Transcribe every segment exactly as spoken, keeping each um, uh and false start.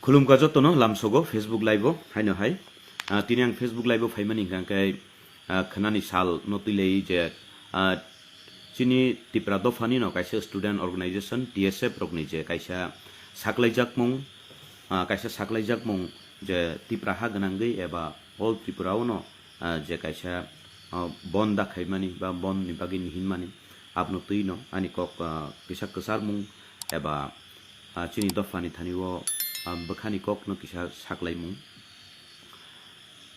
Khulumkha jotono lamsogo Facebook Live o haino hai. Ah, tini ang Facebook Live o phaimani hwnkha khe, ah, khwnani sal no twi lai je, ah, chini Tipra dophani no kaisa student organization T S F rokni je kaisa saklaijakmung, ah, kaisa saklaijakmung je Tipra ha gwnangwi eba all Tripura o no, ah, je kaisa, ah, bon da khaimani ba bon ni bagwi ni hinmani, abno twi no ani kok, ah, kisa kwcharmung eba, ah, chini dophani thani o, ah, bwkhani kok no kisa saklaimung.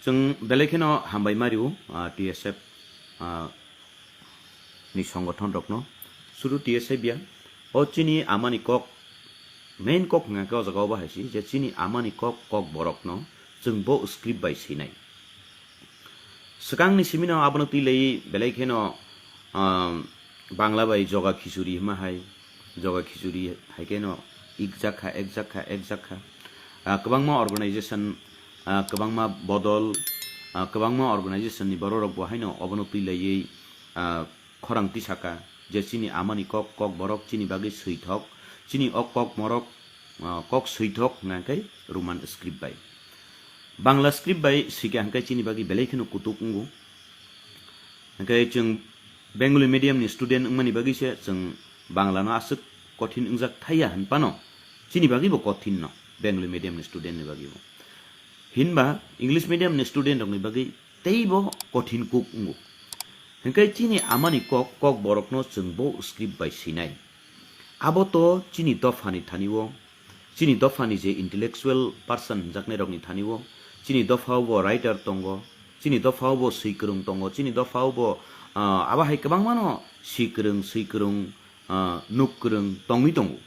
Chwng belai kheno hambai mario, ah, T S F, ah, ni songothon rokno, suru T S F ya. O chini amani kok, main kok hwnka khe o jaga o bahai si je chini amani kok, kok borokno chwng bo script bai swinai. Swkangni simino abono twi lai belai kheno, um, Bangla bai joga khichuri hima hai, joga khichuri hai kheno ikjak kha, ekjak kha, ekjak kha. Ah, kwbangma organization, ah, kwbangma bodol, ah, kwbangma organization ni borok rok bo haino obono twi laiwi, ah, khorang tisaka je chini amani kok, kok borok chini bagwi swithok, chini o kok morok, ah, kok swithok hwnka khe Roman script bai. Bangla script bai swikha hwnkhe chini bagwi belai kheno kutuk wngo. Hwnkhe chwng Bengali medium ni student wngmani bagwi se chwng Bangla no aswk kothin wngjak thaiya hwnphano chini bagwi bo kothin no, Bengali medium ni student ni bagwi bo. Hinba English medium ni student rokni bagwi teibo kothin kuk wngo. Hwnkhe chini amani kok, kok borokno chwng bo script bai swinai. Abo to chini dophani thani o, chini dophani je intellectual person hwnjaknai rokni thani o, chini dophao bo writer tongo, chini dophao bo swi kwrwng tongo, chini dophao bo, ah, abo hai kwbangmano swi kwrwng, swi kwrwng, ah, nuk kwrwng tongwi tongo.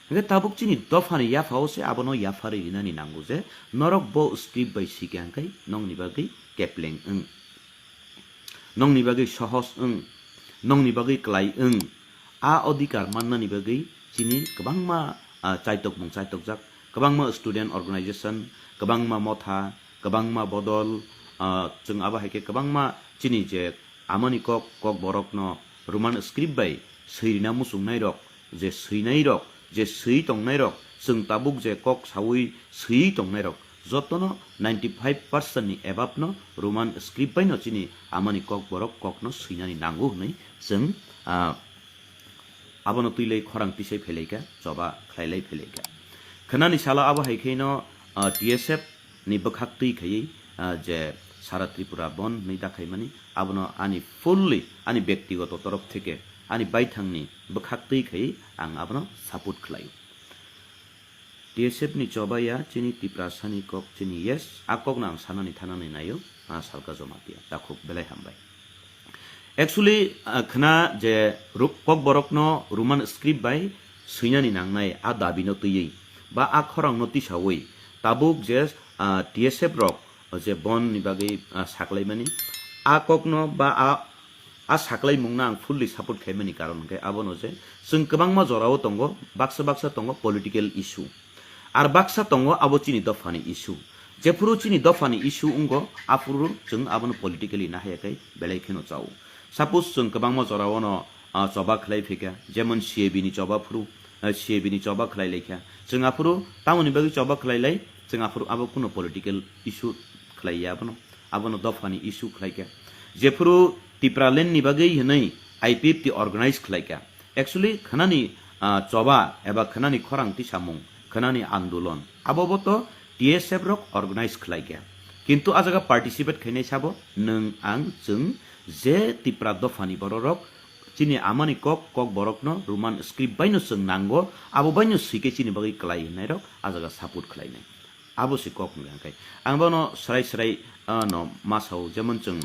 Hwnkhe tabuk chini dophani yaphao se abono yapharwi rinani nango je norok bo script bai swikha hwnkhe nokni bagwi kepleng wng. Nokni bagwi sohos wng, nokni bagwi klai wng, a odhikar mannani bagwi chini kwbangma, ah, chaitokmung chaitokjak, kwbangma student organization, kwbangma motha, kwbangma bodol, ah, chwng abo hai khe kwbangma chini je amani kok, kok borokno Roman script bai swirina muchungnairok, je swinairok, je swi tongnairok, chwng tabuk je kok saui swi tongnairok, jotono ninety five percent ni above no Roman script bai no chini amani kok borok kokno swinani nango hwnwi chwng, ah, abono twi lai khorang tisai phelaikha, choba khlailai phelaikha. Khwnani salo abo hai khe no, ah, T S F ni bwkhak twi khaiwi, ah, je sara Tripura bon hwnwi da khaimani, abono ani fully ani bektigoto torof theke ani baithangni bwkhak twi khaiwi ang abono support khlaio. T S F ni choba ya chini Tiprasani kok chini yes, a kokno ang sanani thanani naio, ah, Salka Jamatia. Takhuk belai hambai. Actually, ah, khna je ru-, kok borokno Roman script bai swinani nangnai a dabino twiwi ba a khorangno tisawi tabuk je, ah, T S F rok je bon ni bagwi, ah, saklaimani a kokno ba a, a saklaimungno ang fully support khaimani karon hwnkhe abono je chwng kwbangma jorao tongo, baksa baksa tongo political issue. Ar baksa tongo abo chini dophani issue. Jephuru chini dophani issue wngo, aphuru chwng abono politically nahaya khe belai kheno chao. Suppose chwng kwbangma jorao no, ah, choba khlai phikha, jemon C A B ni choba phuru, ah, C A B ni choba khlai laikha. Chwng aphuru tamoni bagwi choba khlai lai, chwng aphuru abo kuno political issue khlai ya abono. Abono dophani issue khlaikha. Jephuru Tipraland ni bagwi hwnwi I P F T organize khlaikha. Actually, khwnani, ah, choba eba khwnani khorang tisamung, khwnani andolon, abo bo to T S F rok organize khlai kha. Kintu a jaga participate khainai sabo nwng ang chwng je Tipra dophani bororok chini amani kok, kok borokno Roman script baino chwng nango, abo baino swikhe chini bagwi klai hwnnairok a jaga support khlainai. Abo se kok hwnka hwnkhe. Ang bono srai srai, ah, no ma sao, jemon chwng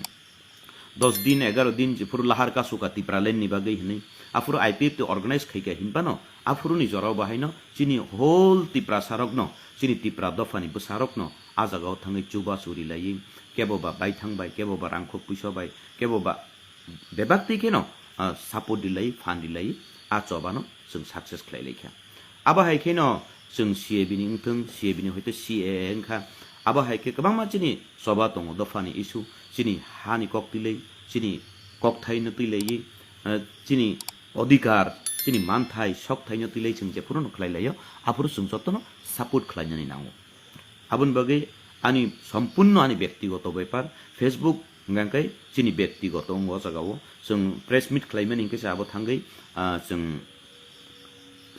dos din, egaro din jephuru lahar kasu kha Tipraland ni bagwi hwnwi, aphuru I P F T organize khai kha hinphano, aphuru ni jorao bahaino chini whole Tiprasa rokno, chini Tipra dophani bwsa rokno a jagao thangwi chubachu rilaiwi, kebo ba baithang bai, kebo ba rangkhok puisa bai, kebo ba bebak twi kheno, ah, support rilai, phan rilai, a chobano chwng success khlai lai kha. Abo hai kheno chwng C A B ni wngthwng, C A B ni hoite C A A wngkha. Abo hai khe kwbangma chini choba tongo, dophani issue, chini hani kok twi lai, chini kokthaino twi laiwi, ah, chini odhikar, chini manthai, sokthaino twi lai chwng jephuru no khlai laio, aphuru chwng jotono support khlainani nango. Aboni bagwi ani sompurno ani bektigoto bepar. Facebook hwnkha khe chini bektigoto wngo o jagao. Chwng press meet khlaimani hwnkhe se abo thangwi, ah, chwng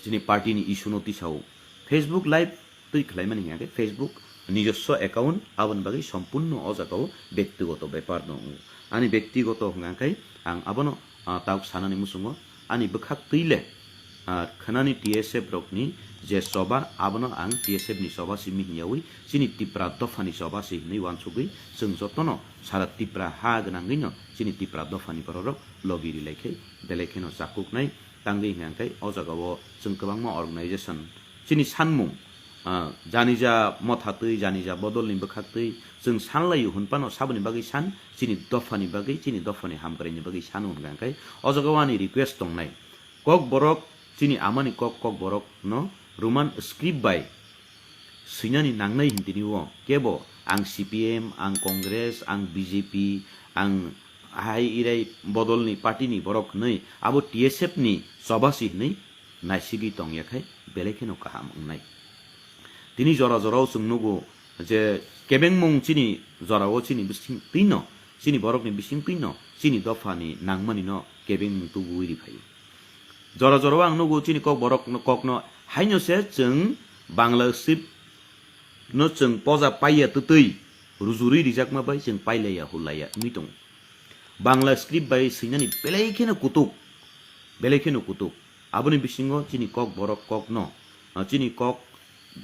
chini party ni issue no tisao. Facebook live twi khlaimani hwnkhe Facebook nijoswo account, aboni bagwi sompurno o jagao bektigoto bepar no wngo. Ani bektigoto hwnkha khe ang abono, ah, tabuk sanani muchungo ani bwkhak twi le, ah, khwnani T S F rokni je choba, abono ang T S F ni choba simi hinyawi chini Tipra dophani choba si hinwi uansugwi chwng jotono sara Tipra ha gwnangwino chini Tipra dophani bororok logi rilai khe belai kheno chakuknai tangwi hwnkha khe o jagao chwng kwbangma organization chini sanmung, ah, janija motha twi, janija bodolni bwkhak twi chwng sanlaio hwnphano saboni bagwi san, chini dophani bagwi, chini dophani hamkraini bagwi sano hwnkha khe o jagao ani request tongnai. Kokborok chini amani kok, kokborokno Roman script bai swinani nangnai hwn tini o kebo ang C P M, ang Congress, ang B J P, ang hai irai bodolni party ni borok hwnwi abo T S F ni choba si hwnwi naisigwi tongya khai belai kheno kaham wngnai. Tini jora jorao chwng nugo je kebengmung chini jorao chini bising twino, chini borokni bising twino chini dophani nangmanino kebengmung tubuwi ri phaio. Jora jorao ang nugo chini kok borok kokno haino se chwng Bangla script no chwng poja paiya twtwi rujurwi rijakma bai chwng pailaiya hulaiya wngwi tongo. Bangla script bai swinani belai kheno kutuk, belai kheno kutuk. Aboni bisingo chini kok borok kokno, ah, chini kok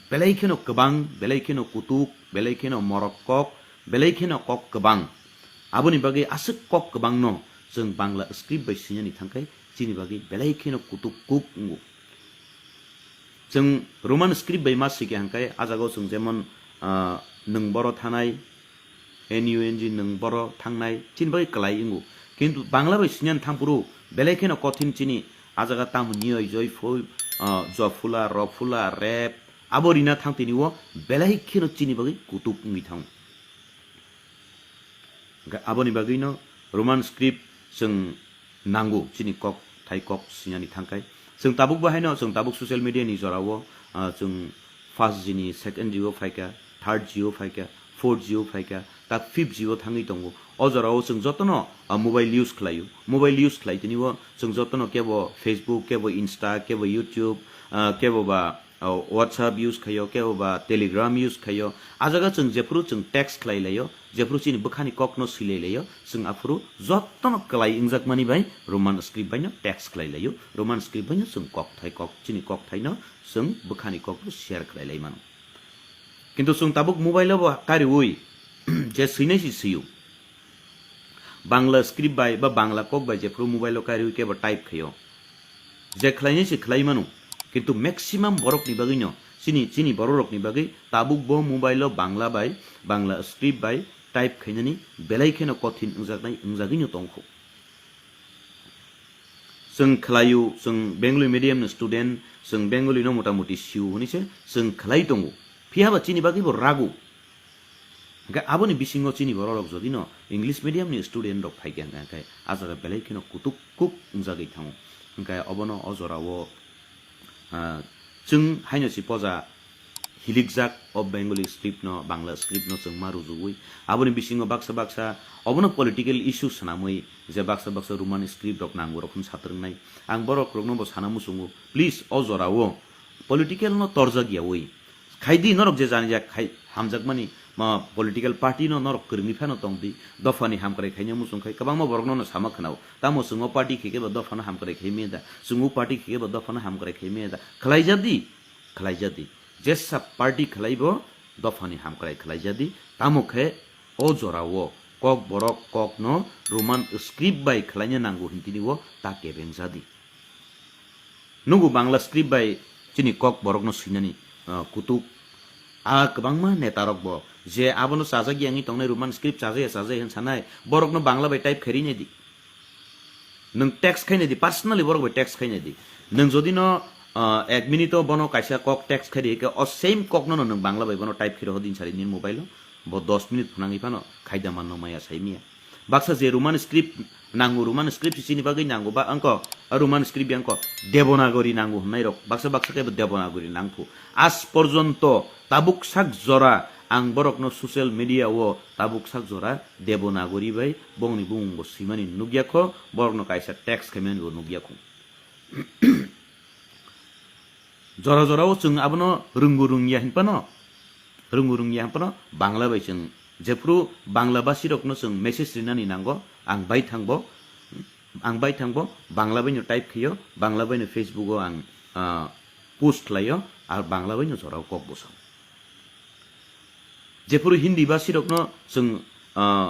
belai kheno kwbang, belai kheno kutuk, belai kheno morok kok, belai kheno kok kwbang. Aboni bagwi aswk kok kwbangno chwng Bangla script bai swinani thangkhe chini bagwi belai kheno kutuk kuk wngo. Chwng Roman script bai ma sike hwnkhe, ah jagao chwng jemon, ah, nwng boro thanai, N U N G nwng boro thangnai, chini bagwi kwlai wngo. Kintu Bangla bai swinani thangphuru belai kheno kothin chini, ah jaga tamo niyoi joyful, ah, jofula, rofula, rep, abo rina thang tini o belai kheno chini bagwi kutuk wngwi thango. Hwnkhe aboni bagwino Roman script chwng nango, chini kok thai kok sinani thangkai. Chwng tabuk bo haino, chwng tabuk social media ni jorao, ah, chwng first G ni second G o phaika, third G o phaika, fourth G o phaika, ta fifth G o thangwi tongo. O jorao chwng jotono, ah, mobile use khlaio. Mobile use khlai tini o chwng jotono kebo Facebook, kebo Insta, kebo YouTube, ah, kebo ba, o, WhatsApp use khaio, kebo ba Telegram use khaio. A jaga chwng jephuru chwng text khlai laio, jephuru chini bwkhani kokno swilai laio, chwng aphuru jotono kwlai wngjakmani bai Roman script baino text khlai laio, Roman script baino chwng kokthai kok, chini kokthaino chwng bwkhani kokno share khlai lai mano. Kintu chwng tabuk mobile o bo kariui je swinai si swio. Bangla script bai ba Bangla kok bai jephuru mobile o kariui kebo type khaio. Je khlainai se khlai mano, kintu maximum borok ni bagwi no, chini, chini borok rok ni bagwi tabuk bo mobile o Bangla bai, Bangla script bai type khainani belai kheno kothin wngjaknai, wngjagwi no tongkho. Chwng khlaio, chwng Bengali medium ni student, chwng Bengali no mota moti sio hwnwi se chwng khlai tongo. Phiya ba chini bagwi bo rago. Hwnkhe aboni bisingo chini bororok jodi no English medium ni student rok phaikha hwnkhe, hwnkhe a jaga belai kheno kutuk kuk wngjagwi thango. Hwnkhe obono o jorao, ah, chwng haino si poja hilikjak o Bengali script no, Bangla script no chwng ma rujugwi. Aboni bisingo baksa baksa obono political issue swnamwi je baksa baksa Roman script rok nango rok hwn satrwngnai. Ang borok rokno bo sana muchungo, please o jorao political no torjak yawi. Khaidi norok je jani jak khai hamjakmani ma political party no norok kwrwngwi phano tongdi, dophani hamkrai khaina muchung khai kwbangma borok no no sama khwnao. Tamo chwng o party khe khe bo dophano hamkrai khai meda, chwng o party khe khe bo dophano hamkrai khai meda. Khlaijadi, khlaijadi. Jesa party khlaibo dophani hamkrai khlaijadi. Tamo khe o jorao kok borok kokno Roman script bai khlaina nango hintini o ta kebengjadi. Nugo Bangla script bai chini kok borokno swinani, ah, kutuk. A kwbangma neta rok bo je abono chajak yangwi tongnai Roman script chajaya chajaya hwn sanai, borokno Bangla bai type khairi nai di. Nwng text khainai di, personally borok bai text khainai di. Nwng jodi no, ah, ek minute o bono kaisa kok text khairi khe o same kok no nwng Bangla bai bono type khairi ho din sari nini mobile o. Bo dos minute phunangwi phano khaida manno maya sai miya. Baksa je Roman script nango, Roman script si chini bagwi nango ba angko, a Roman script yang ko Devanagari nango hwnai rok. Baksa baksa khe bo Devanagari nangphu. As porjonto tabuk sak jora Ang borokno social media o tabuk sak jora Devanagari bai bongni bumung bo swimani nukya kho, borokno kaisa text khaimani bo nukya kho. Jora jora o chwng abono rwngu rwngya hinphano, rwngu rwngya hinphano Bangla bai chwng, jephru Bangla basi rokno chwng message rinani nango, ang bai thangbo, ang bai thangbo Bangla baino type khaio, Bangla baino Facebook o ang, ah, post khlaio, ar Bangla baino jora o kok bwsao. Jephuru Hindi basi rokno chwng, ah,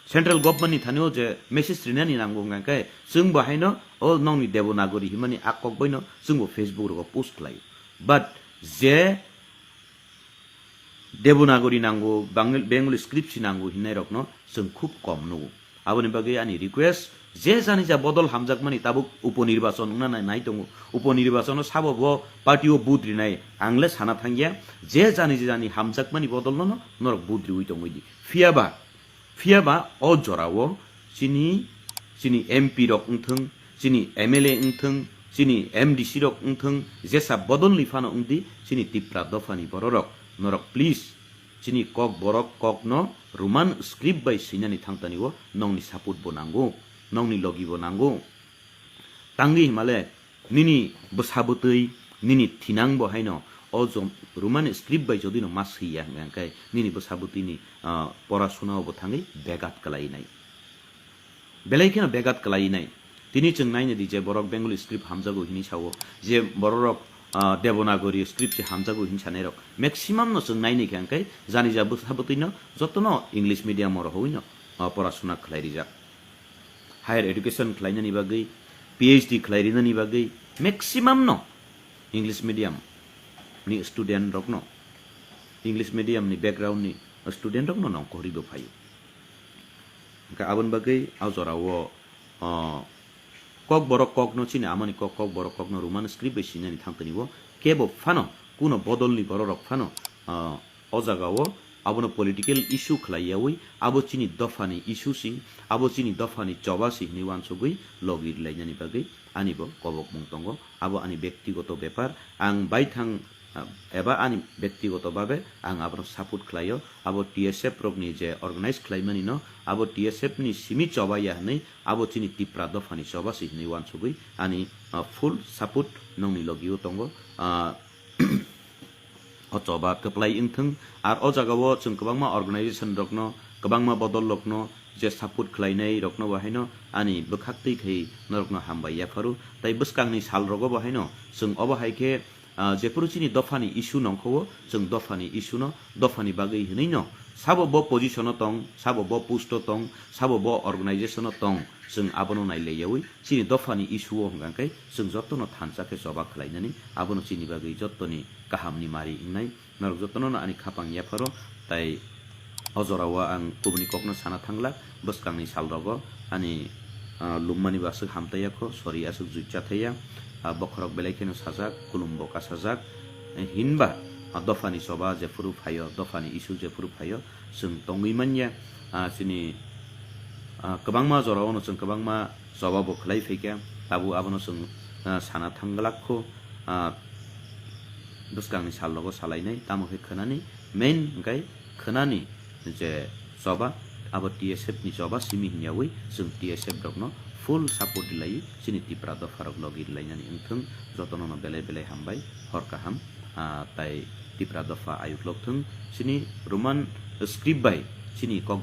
central government ni thani o je message rinani nango hwnkha khe, chwng bo haino o nongni Devanagari himani a kok baino chwng bo Facebook rogo post khlai. But je Devanagari nango, Bang-, Bengali script si nango hinai rokno chwng khub kom nugo. Aboni bagwi ani request, je jani ja bodol hamjakmani tabuk upo nirbachon wngna nai, nai tongo. Upo nirbachono sabo bo party o vote rinai, ang le sana thangya. Je jani jani hamjakmani bodol no, no, norok vote riwi tongwi di. Phiya ba, phiya ba o jora o chini, chini M P rok wngthwng, chini M L A wngthwng, chini M D C rok wngthwng, jesa bodol ni phano wngdi, chini Tipra dopha ni bororok, norok please, chini kok borok kok no Roman script bai swinani thangtani o nongni support bo nango, nongni logi bo nango. Tangwi himale nini bwsa bwtwi, nini thinang bo haino o jom-, Roman script bai jodi no ma swiya hwnkha khe nini bwsa bwtwi ni, ah, porasuna o bo thangwi begat kwlai nai. Belai kheno begat kwlai nai. Tini chwng naina di je borok Bengali script hamjago hinwi sao, je bororok, ah, Devanagari script se hamjago hinwi sanai rok. Maximum no chwng nainai khe hwnkhe jani ja bwsa bwtwi no joto no English medium o rohoi no, ah, porasuna khlai rijak. Higher education khlainani bagwi, P H D khlai rinani bagwi maximum no English medium ni student rokno, English medium ni background ni student rokno nongkhorwi bo phaio. Hwnkhe aboni bagwi a jorao, o, kok borok kokno chini amani kok, kok borok kokno Roman script bai sinani thangtani o kebo phano kuno bodolni bororok phano, o, o jagao abono political issue khlai yaui abo chini dophani issue si, abo chini dophani choba si hinwi uansugwi logi rwlainani bagwi ani bo kobokmung tongo. Abo ani bektigoto bepar, ang baithang, ah, eba ani bektigoto babe ang abono support khlaio. Abo T S F rokni je organize khlaimani no, abo T S F ni simi choba ya hinwi, abo chini Tipra dophani choba si hinwi uansugwi ani, ah, full support nongni logio tongo. Ah, o choba kwplai wngthwng. Ar o jagao chwng kwbangma organization rokno, kwbangma bodol rokno je support khlainai rokno bo haino ani bwkhak twi khai norokno hambai yapharo. Tai bwskangni sal rogo bo haino chwng obo hai khe, ah, jephuru chini dophani issue nongkho o, chwng dophani issue no dophani bagwi hinwi no sabo bo position o tong, sabo bo post o tong, sabo bo organization o tong, chwng abono nailaiyaui chini dophani issue o hwnkha khe chwng jotono thansa khe choba khlainani, abono chini bagwi jotoni kahamni mari wngnai. Norok jotono no ani khapang yapharo, tai o jorao ang kubuni kokno sana thanglak, bwskangni salrogo ani, ah, lummani bo aswk hamtaiya kho, sori aswk juicha thaiya, ah, bokhorok belai kheno sajak, kulumbo kasajak, hinba, ah, dophani choba jephuru phaio, dophani issue jephuru phaio, chwng tongwi manya, ah, chini, ah, kwbangma jorao no chwng kwbangma choba bo khlai phaikha, tabuk abono chwng, ah, sana thangglak kho, ah, bwskangni salrogo salainai, tamo khe khwnani main hwnkhe khwnani je choba, abo T S F ni choba simi hinyaui chwng T S F rokno full support rwlaiwi chini Tipra dopharok logi rwlainani wngthwng, jotono no belai belai hambai, hor kaham, ah, tai Tipra dopha ayuk lokthwng, chini Roman script bai chini kok